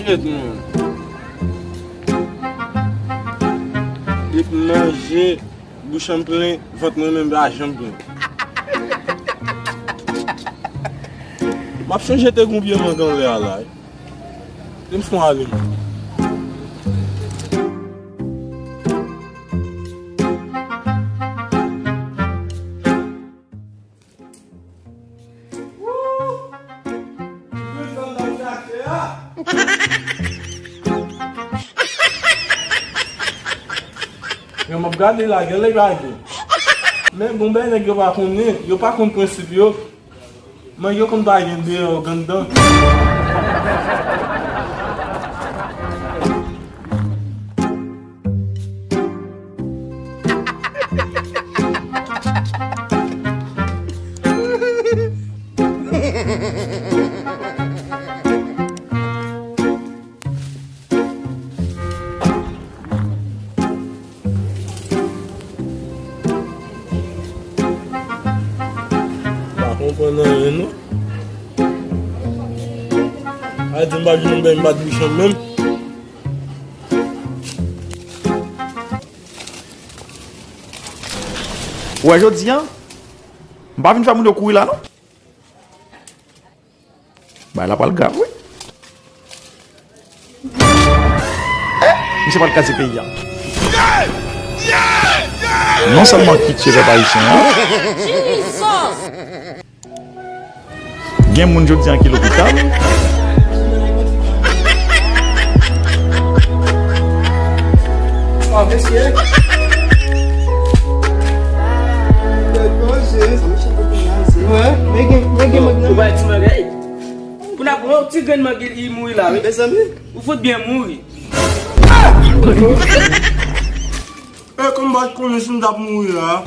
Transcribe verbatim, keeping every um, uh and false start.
Tèt mwen. Depi manje, bouch an plen, vant mwen menm pa janm plen. M ap chonje te gon pye mang anlè a la. Te m fon ale. Yo, m ap gade la, gen lè lage. Men bon, bèl nèg yo pa konnen, yo pa konn prensip yo. Men yo konn pa gen deyò, gen anndan. Pa konprann anyen, non. A di m pa jwenn bèl, m pa t bouch an menm. Ou wè jodi a, m pa vin fè moun yo kouri la, non. Bagay la pral grav, wi. Eh, misye pral kraze peyi a. Non sèlman ki tye pèp ayisyen an. Gen moun jodi an ki lopital. Oh, mesye. Wè, men gen, men gen moun nan. Ou bay ti mangay. Pou n ap wè yon ti grenn mange li mouri la, wi. Mezanmi. Ou fout byen mouri. E, kòm m pa t konnen si m t ap mouri la.